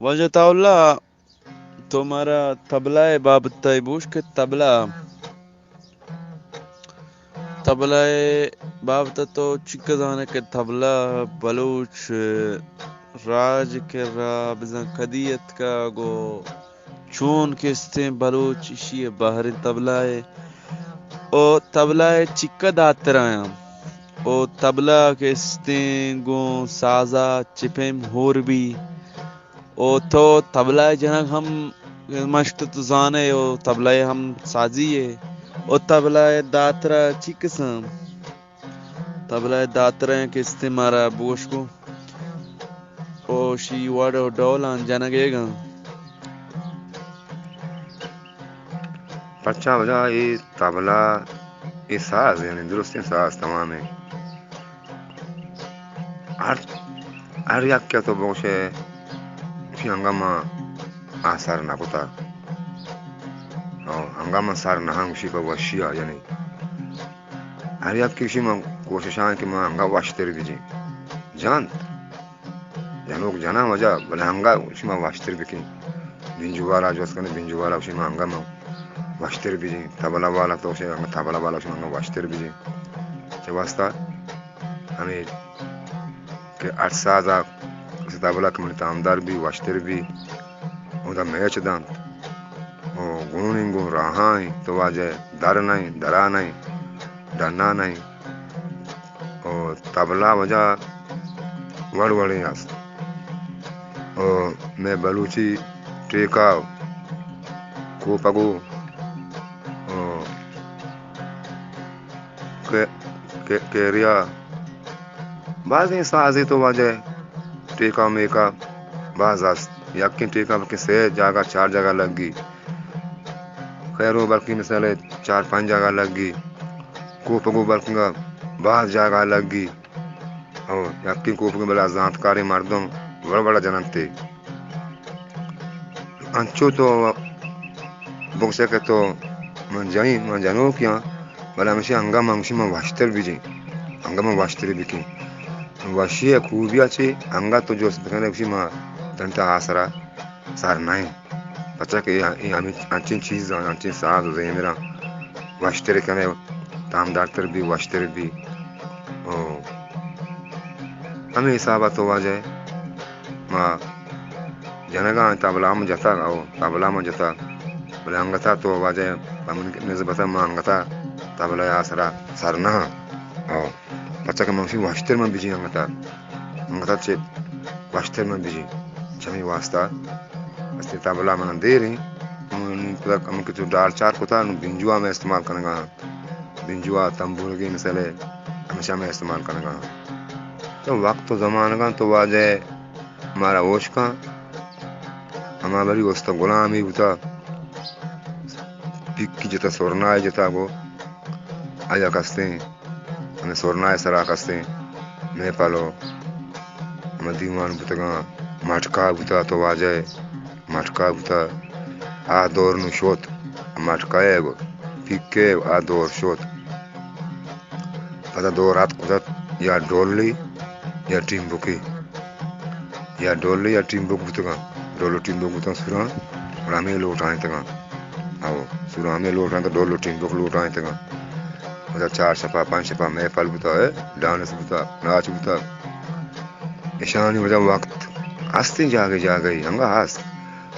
واجہ عطاء اللہ، تو مارا طبلہ ءِ بابت ءَ بوش کہ طبلہ، طبلہ ءِ بابت ءَ تو چنکہ زانئے کہ طبلہ بلوچ راج ءِ کرا بزاں کدی اتکگ ءُ چون کہ استیں بلوچ ایشی ءِ بہریں طبلہ ءِ، او طبلہ ءِ چنکہ داتر آیاں، او طبلہ کہ استیں گوں ساز ءَ چہ پیم ہور بی، او تو طبلہ ءِ جنگ ہم مشت تو زانئے، او طبلہ ءِ ہم سازی ئے، او طبلہ ءِ داتر ءَ چی کساں؟ طبلہ ءِ داتر ءَ کہ استیں مارا بوش گوں، او شی وڑ ءُ ڈولاں جنگ ئیگاں۔ پرچا وجہ اے طبلہ، اے ساز، یعنی درستیں ساز تمامیں۔ ہر، ہر یک کہ تو بگوشے، گوشی انگا ما آ سر نہ کتا۔ او انگا ما سر نہ ہاں، گوشی پہ وشی آ، یعنی ہر یک کہ گوشی ما کوشش آں کہ ما انگا وشتر بجیں۔ جان جنوک جناں وجہ، بلے انگا شما وشتر بکیں۔ بنجو والا جوست کنے، بنجو والا شما انگا ما وشتر بجیں۔ طبلہ والا تو شے، انگا طبلہ والا شما انگا وشتر بجیں۔ چہ واسطہ ہمیں کہ ہر سازا کسی طبلہ کہ منی تامدار بی، وشتر بی، اوندا میچ دنت۔ او گون انگو راہاں تو واجہ در نہیں، درا نہیں، ڈنا نہیں۔ او طبلہ وجہ وڑ وڑیں است۔ او مئے بلوچی ٹیکا، کوپگو، او کہ-، کہ-، کیریا، بازیں سازے تو واجہ ٹیکا میکا باز است۔ یکیں ٹیکا بلکیں سے جاگہ، چار جاگہ لگی۔ خیرو بلکیں مثال چار پنج جاگہ لگی۔ کوپگو بلکیں باز جاگہ لگی۔ او یکیں کوپگے بلے زانتکاریں مردم وڑ وڑ جننتے۔ انچو تو بگشے کہ تو من جنین، من جنوکیاں، بلے ہمیشی انگا من گوشی من وشتر بجیں، انگا من وشتر بکیں۔ وشی ءِ خوبی ءَ چی انگا تو جست بکنے گوشی ما تنتا آسرا سر نہ ایں۔ پرچا کہ اے، اے ہمے انچیں چیز، انچیں ساز ءُ زیمراں وشتر کنے، تامدارتر بی، وشتر بی۔ او ہمے حساب ءَ تو واجہ ما جنگا ایں، طبلہ ہم جتگ، او طبلہ ہم جتگ، بلے انگتا تو واجہ پہ من نسبت ءَ ما انگتا طبلہ ءِ آسرا سر نہ آں۔ او پرچا کہ من گوشی وشتر من بجیں انگتا، انگتا چہ وشتر من بجیں۔ چمی واسطہ استیں طبلہ من دیریں، من پدا ہمے کہ تو ڈال چار کتا، نوں بنجو ءَ من استعمال کنگا آں۔ بنجو ءَ تمبورگی مسئلہ ہمیشہ من استعمال کنگا آں۔ تو وقت ءُ زمانگاں تو واجہ مارا ہوش کن، ہما بری استاد غلامی بوتا، پکی جتا، سرنائے جتا گو، آیا کستیں ہمے سرنائے سرا کستیں محفل ءُ ہما دیوان بوتگاں، مٹکا بوتا تو واجہ، مٹکا بوتا۔ آ دور نوں شت، مٹکا ءِ گو، پیکے آ دور شت۔ پدا دور اتک کتت یا ڈولی یا ٹیمبکی۔ یا ڈولی یا ٹیمبک بوتگاں، ڈول ءُ ٹیمبک بوتگاں سوراں، گڑا ہمے لوٹائینتگاں۔ او، سوراں ہمے لوٹائینتگاں، ڈول ءُ ٹیمبک لوٹائینتگاں۔ پدا چار شپا، پنچ شپا محفل بوتا، اے، ڈانس بوتا، ناچ بوتا۔ اشانی وجہ وقت ہستیں جاگہ جاگہی انگا ہست،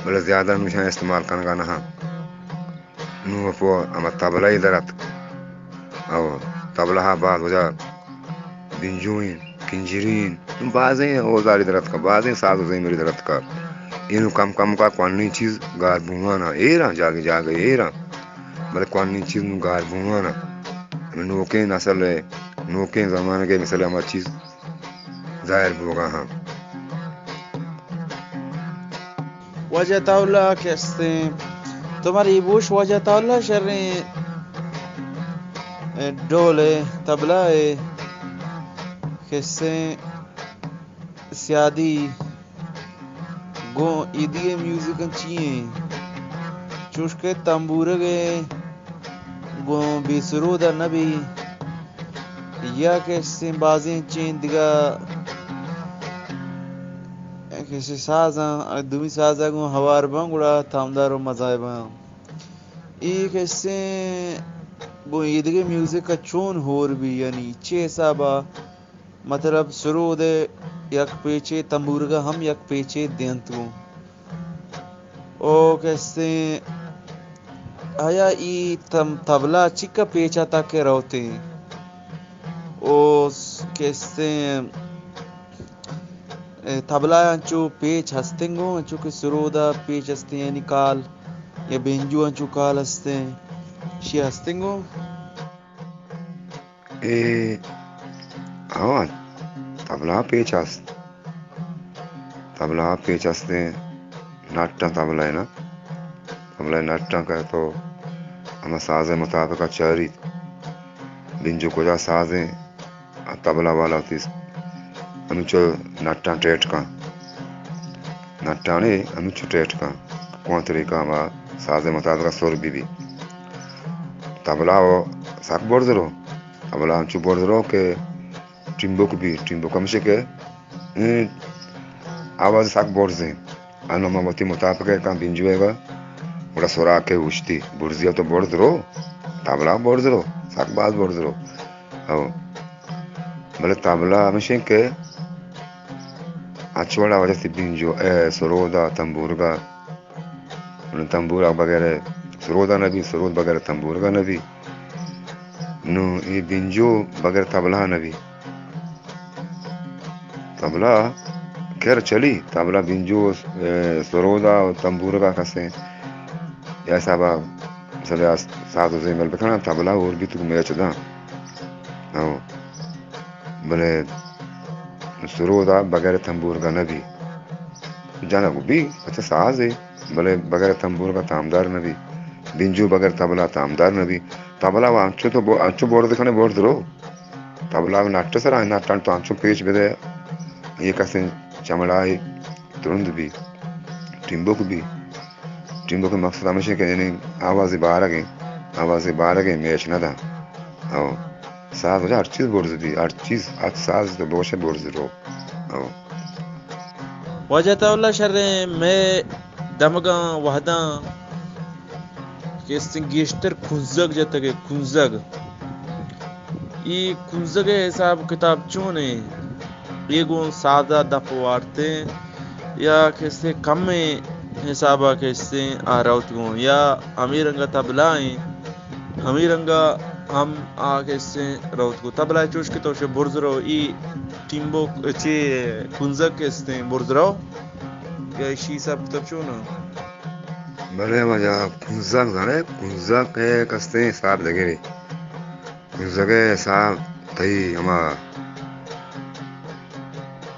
بلے زیادہ نوں اشاں استعمال کنگا نہ آں۔ نوں پہ ہما طبلہ ءَ در اتک۔ او طبلہ ءَ بعد وجہ بنجوین، کنجرین، بازیں اوزاری در اتکا، بازیں ساز ءُ زیمری در اتکا۔ اینوں کم کم کا کوہنیں چیز گار بوان آں، ایراں جاگہ جاگہ ایراں۔ بلے کوہنیں چیز نوں گار بوان آں۔ ہمے نوکیں نسل ءَ، نوکیں زمانگ ءَ مثل ہما چیز ظاہر بوگا ہاں۔ واجہ عطاء اللہ کہ استیں، تو مارا اے بوش واجہ عطاء اللہ شریں ڈول ءِ، طبلہ ءِ کہ استیں سیادی گوں ایدی ءِ میوزک چی ایں؟ چوش کہ تمبورگ ءِ گوں بے سرود ءَ نہ بی، یا کہ استیں بازیں چین دگہ کسے سازاں، دومی سازا گوں ہوار باں، گڑا تامدار و مزاحباں۔ اے کسے گوں ایدگہ میوزک ء چون ہور بی، یعنی چے حسابا؟ مطلب سرود ء یک پیچے، تمبورگا ہم یک پیچے دینت گوں۔ او کسے آیا ای تم-، تبلا چکا پیچا تک روتیں؟ او س-، کسے، اے، تبلا انچو پیچ ہستنگو، انچو کہ سرودا پیچ ہستیں، یعنی کال یا بینجو انچو کال ہستیں، شی ہستنگو۔ اے، ہاں، تبلا پیچ است۔ تبلا پیچ استیں، نٹاں تبلا نا۔ تبلا نٹاں کہ تو ہما ساز مطابق چاریت۔ بنجو کجا سازیں، آ تبلا والا وتی ہمینچو نٹاں ٹیٹ کن۔ نٹانے ہمینچو ٹیٹ کن۔ کون طریقہ ہما ساز مطابق سر بی بی۔ تبلا و سک برز رو۔ تبلا ہمچو برز رو کہ ٹیمبک بی، ٹیمبک ہمشی کہ اے آواز سک برزیں۔ انو ما وتی مطابق کن بنجوئے گا، گڑا سراکے اوشتی، برزی تو برز رو، تبلا برز رو، سک باز برز رو۔ او۔ بلے تبلا ہمشی کہ اچ وڑا وجہ سی بنجو، اے، سرودا، تمبورگا، نوں تمبورگ بغیر سرودا نہ بی، سرود بغیر تمبورگا نہ بی۔ نوں اے بنجو بغیر تبلا نہ بی۔ تبلا خیر چلی، تبلا بنجو، اے، سرودا و تمبورگا کسے یا حسابا مثلا ساز و زیمل بکناں، تبلا ہور بیت گوں میچ داں۔ ہو۔ بلے سرودا بغیر تمبورگا نہ بی۔ جنگ بی، اچھا سازے، بلے بغیر تمبورگا تامدار نہ بی۔ بنجو بغیر تبلا تامدار نہ بی۔ تبلا و انچو تو بو-، انچو برز کنے برز رو۔ تبلا و نٹ سرا، نٹان تو انچو پیچ بدے، یہ کسے چمڑائی ترند بی، ٹیمبک بی۔ ٹیمبک مقصد ہمیش کہ یعنی آواز بارگیں، آواز بارگیں میچ نہ داں۔ او۔ ساز وجہ ہر چیز برز بی، ہر چیز، ہر ساز تو بگوشے برز رو۔ او۔ واجہ عطاء اللہ شریں، مئے دمگاں وہداں کہ استیں گیشتر کنزگ جتگ ء کنزگ۔ ای کنزگ ء حساب کتاب چون ایں؟ اے گوں سادہ دپ وارتیں یا کسے کمیں حسابا کسے آ روت گوں، یا ہمے رنگا تبلا ایں، ہمے رنگا ہم آ کسے روت گوں۔ تبلا چوش کہ تو شے برز رو، ای ٹیمبو چے کنزگ کسے برز رو، یا ایشی حساب کتاب چون ایں؟ بلے واجہ کنزگ زانے، کنزگ ء کسے حساب دگرے۔ کنزگ ء حساب تئی ہما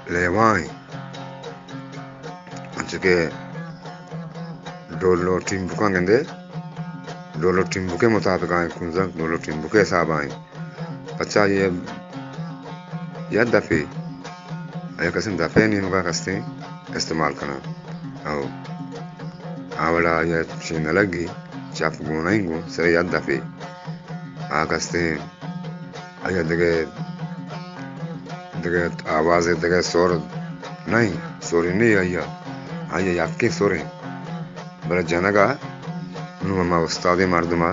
لیوائیں۔ انچو کہ ڈول و ٹیمبکاں گندے، ڈول و ٹیمبکے مطابق آئیں کنزگ، ڈول و ٹیمبکے حساب آئیں۔ پچا یہ یا دپے، یا کسیں دپے نیمگا کستیں استعمال کناں۔ او آ وڑا یا چین نہ لگی، چپ گونائیں گوں، سرے یا دپے۔ آ کستیں آیا دگہ، دگہ آوازے، دگہ سر نہ ایں، سرے نہ ایں آیا، آیا یکیں سریں۔ بلے جنگا نوں ہما استادیں مردما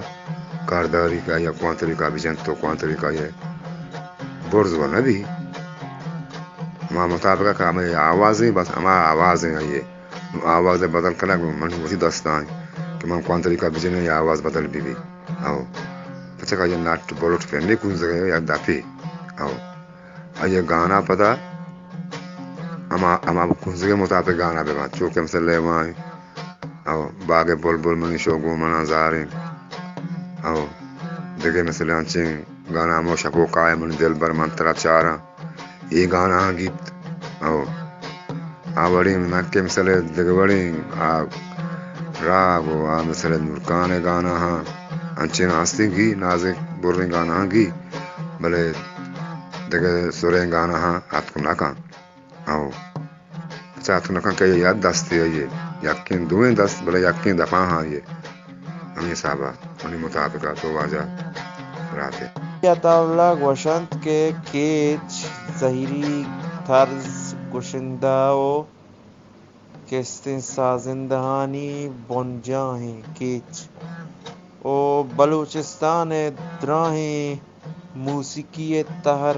کارداری کہ آیا کوان طریقہ بجنت تو کوان طریقہ یہ برز و نہ بی۔ ہما مطابق کہ ہمے آوازیں، بس ہما آوازیں آئیے۔ نوں آواز بدل کنگ من وتی دستاں کہ من کوان طریقہ بجنیں یا آواز بدل بی بی۔ او۔ پچکا یہ نٹ بلوٹ پہ نی کنزگے یا دپی۔ او۔ آئی گانا پدا ہما، ہما کنزگے مطابق گانا بہ بنت۔ چو کہ مثل لیوائیں۔ او۔ باغ بلبل منی شو گوں منا زاریں۔ او۔ دگہ مثل انچیں گانا ہمو شپو کائے منی دلبر من ترا چاراں۔ اے گاناں گیپت۔ او۔ آ وڑیں نہ کہ مثل دگہ وڑیں آ راگ و آ مثل نورکان گاناں انچیں ہستیں گی نازک بریں گاناں گی، بلے دگہ سریں گاناں اتک نہ کن۔ او۔ چہ اتک نہ کن کہ یاد دستے آئیے۔ یکیں دوئیں دست بلے یکیں دپاں آئیے۔ ہمے حسابا منی مطابقا تو واجہ براتے۔ عطاء اللہ گوشنت کہ کیچ، زہیری، طرز، گشندہ و کہ استیں سازندہانی بنجاہیں کیچ و بلوچستان ءِ دراہیں موسیقی ءِ تہر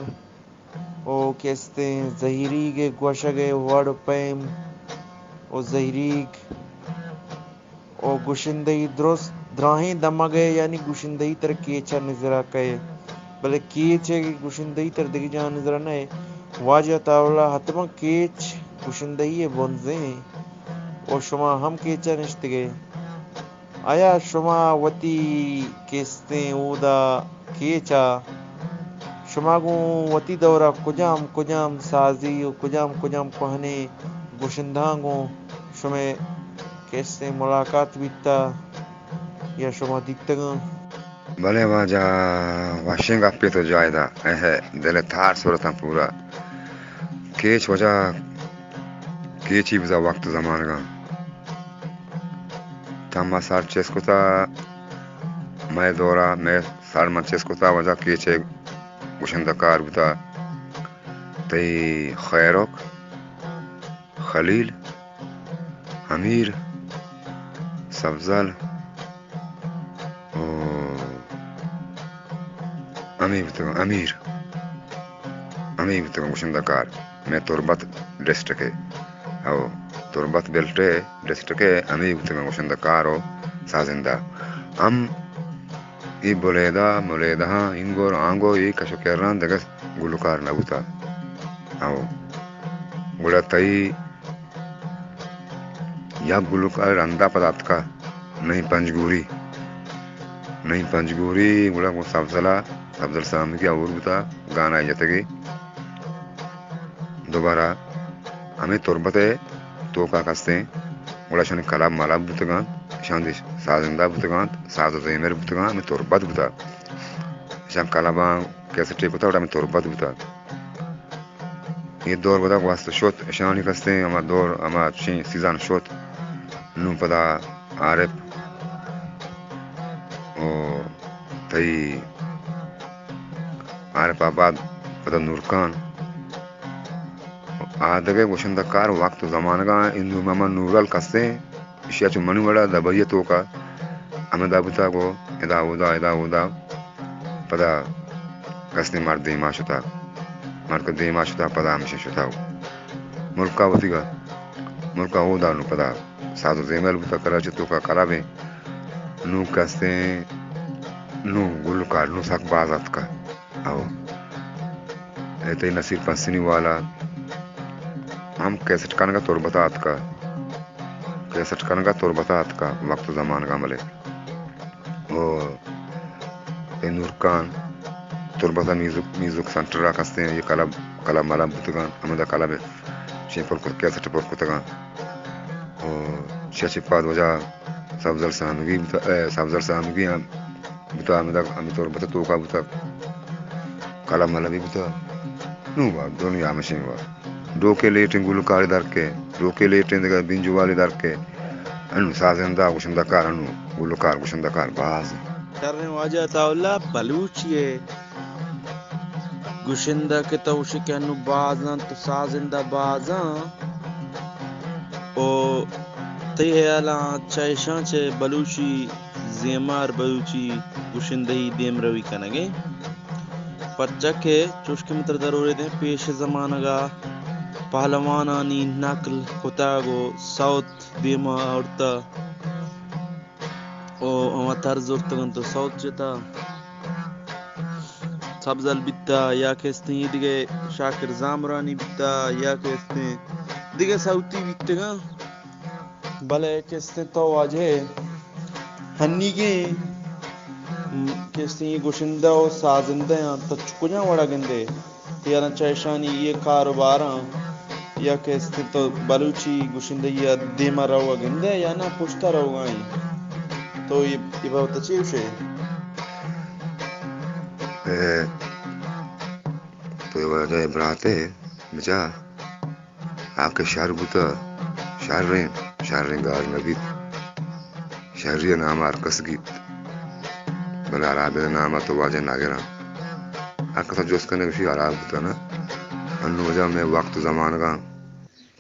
و کہ استیں زہیریگ ءِ گوشگ ءِ وڑ و پیم و زہیریگ و گشندہی درست دراہیں دمگ ءَ، یعنی گشندہی تر کیچ ءَ نظر ءَ کئے، بلے کیچ ءِ گشندہی تر دگہ جاہ ءَ نظر ءَ نئے۔ واجہ عطاء اللہ، حتماً کیچ گشندہی ءِ بنزیں و شما ہم کیچ ءَ نشتگ ئے۔ آیا شما وتی کہ استیں اودا کیچ ءَ شما گوں وتی دور ءَ کجام کجام سازی و کجام کجام کوہنیں گشندہاں گوں شمئے کہ استیں ملاقات بیتہ یا شما دیتگاں؟ بلے واجہ، وشیں گپے تو جاہ دات، اے دل ءِ تہار سرتاں پورا۔ کیچ واجہ، کیچی بزا وقت زمانگاں۔ تاں ما سر چست کتا، مئے دورا مئے سر من چست کتا، واجہ کیچ ءِ گشندہ کار بوتا۔ تئی خیرک، خلیل، امیر، سبزل، او، ہمے بوتگاں، امیر، ہمے بوتگاں گشندہ کار۔ مئے تربت ڈسٹرکٹ ءِ، او، تربت بیلٹ ءِ ڈسٹرکٹ ءِ ہمے بوتگاں گشندہ کار و سازندہ۔ ہم اے بلیدہ، ملیدہاں، اینگور، آنگور، اے کش و کران دگہ گلوکار نہ بوتا۔ او، گڑا تئی یک گلوکار رندا پدا اتکا، نئی پنجگوری، نئی پنجگوری، گڑا گوں سبزلا، سبزل سامگی ہور بوتا، گانا جتگی۔ دوبارہ ہمے تربت ءِ توکا کستیں، گڑا اشانی کلب ملب بوتگاں، اشانی سازندہ بوتگاں، ساز و زیمر بوتگاں، ہمے تربت بوتا۔ اشان کلباں کیسٹے کتا، گڑا ہمے تربت بوتا۔ اے دور پدا گوست شت، اشانی کستیں ہما دور، ہما چین سیزن شت۔ نوں پدا عارف او تئی عارف آباد، پدا نورکان۔ آ دگہ گشندہ کار وقت و زمانگاں، انوں ہما نورل کستیں، ایشی ءَ چو منی وڑا دبئی ءِ توکا ہمدا بوتگ و ادا اودا، ادا اودا، پدا کستیں مرد دیما شتگ، مرد کہ دیما شتگ، پدا ہمیشہ شتگ ملکا وتیگا، ملکا اودا نوں پدا ساز و زیمل بوتگ، کراچی توکا کلب ایں، نوں کستیں، نوں گلوکار نوں سک باز اتکگ۔ او۔ اے تئی نصیر پسنی والا ہم کیسٹ کنگا تربتا اتکا۔ کیسٹ کنگا تربتا اتکا وقت زمانگا ملے۔ او اے نورکان تربتا میوزک، میوزک سنٹرا کستیں، اے کلب، کلب ملب بوتگاں، ہمدا کلب چین پر کت، کیسٹ پر کتگاں۔ او چہ چہ پاد واجہ سبزل سامگی بوتا، اے سبزل سامگی ہم بوتا، ہمدا ہمے تربت توکا بوتا، کلب ملبی بوتا۔ نوں وا دنیا ہمشیں وا۔ ڈوکے لیٹیں گلوکاری درکے، ڈوکے لیٹیں دگہ بینجو والی درکے۔ انوں سازندہ گشندہ کار، انوں گلوکار گشندہ کار باز۔ شریں واجہ عطاء اللہ، بلوچی ءِ گشندہ کہ تو گوشے کہ انوں باز انت، سازندہ باز انت۔ او تئی ہیالاں چہ اشاں چہ بلوچی زیمار، بلوچی گشندہی دیمروی کنگیں، پرچا کہ چوش کہ من ترا درورے دیں، پیش زمانگا پہلوانانی نقل کتگ و سوت دیما آورتہ و ہما تر زرتگ انت و سوت جتہ۔ سبزل بیتہ یا کہ استیں اے دگہ شاکر زامرانی بیتہ یا کہ استیں دگہ سوتی بیتگاں۔ بلے کہ استیں تو واجہ ہنیگیں کہ استیں گشندہ و سازندہ آں، تو چ-، کجام وڑا گندے؟ یعنی چہ اشانی اے کاروباراں یا کہ استیں تو بلوچی گشندہی ءَ دیما روگ ءَ گندے یا نہ پشتا روگا ایں؟ تو اے، اے بابت ءَ چے گوشے؟ اے، تو اے واجہ ءِ براتے بچا، آ کہ شر بوتہ، شریں، شریں گار نہ بیت۔ شری ءِ نام ءَ ہر کس گیت، بلے ہرابیں نام ءَ تو واجہ نہ گراں۔ ہر کس ءَ جست کنے گوشی ہراب بوتہ نا۔ انوں واجہ مئے وقت زمانگاں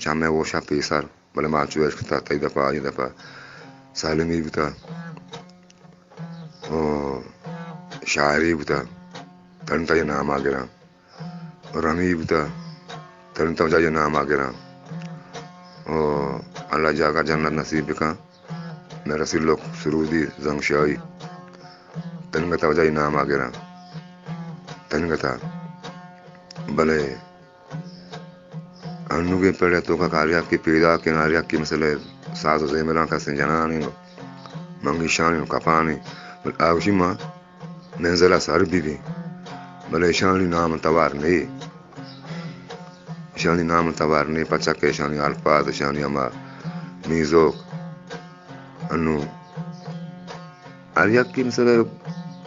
چہ مئے ہوش ءَ پیسر بلے ما چو اش کتا، تئی دپا، آئی دپا سالمی بوتا، او شاعری بوتا، تنتا یہ ناما گراں۔ رمی بوتا، تنتا وجہ یہ ناما گراں۔ او اللہ جاگا جنت نصیب بکن۔ میں رسول لوک سرودی زنگ شاہی، تنگتا وجہ یہ ناما گراں۔ تنگتا۔ بلے انوگیں پڑے توکا کہ ہر یکے پیداکیں، ہر یکے مثل ساز و زیملاں کسیں جنانی، منگیشانی و کپانی، بلے آ گوشی ما منزل ء سر بہ بیں، بلے ایشانی نام توار نہ، ایشانی نام توار نہ، پرچا کہ ایشانی الفاظ، ایشانی ہما میزوک، انو ہر یکے مثل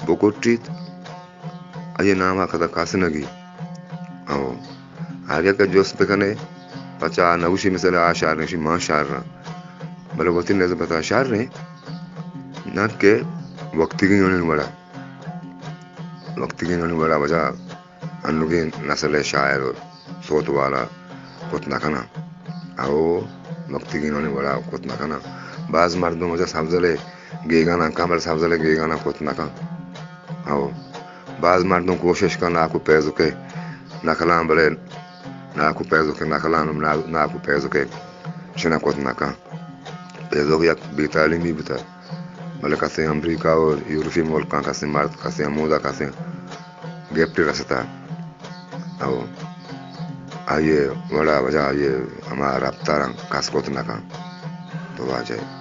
بکٹیت، آئی نام ء کدا کس نہ گی۔ او ہر یک جست بکنے، پچا نہ گوشی مثل آ شہر نشی ما شہر رہاں، بلے وتی نسبت ء شہر رہیں، نہ کہ وقتیگیں انہیں وڑا، وقتیگیں انہیں وڑا وجہ انوگیں نسل ء شاعر و سوت والا کت نہ کناں۔ او وقتیگینانی وڑا کت نہ کناں۔ باز مردم وجہ سبزلے گیگانا کن، بلے سبزلے گیگانا کت نہ کن۔ او باز مردم کوشش کن ناکو پیزوکے نقلاں، بلے ناکو پیزوکے نقلاں، نا-، ناکو پیزوکے شنا کت نہ کن۔ پیزوک یک بے تعلیمی بوتا، بلے کسے امریکہ و یورپی ملکاں کسے مرد، کسے ہمودا کسے گپتی رستا۔ او آئی وڑا وجہ آئی ہما رفتاراں کس کت نہ کن۔ تو واجہ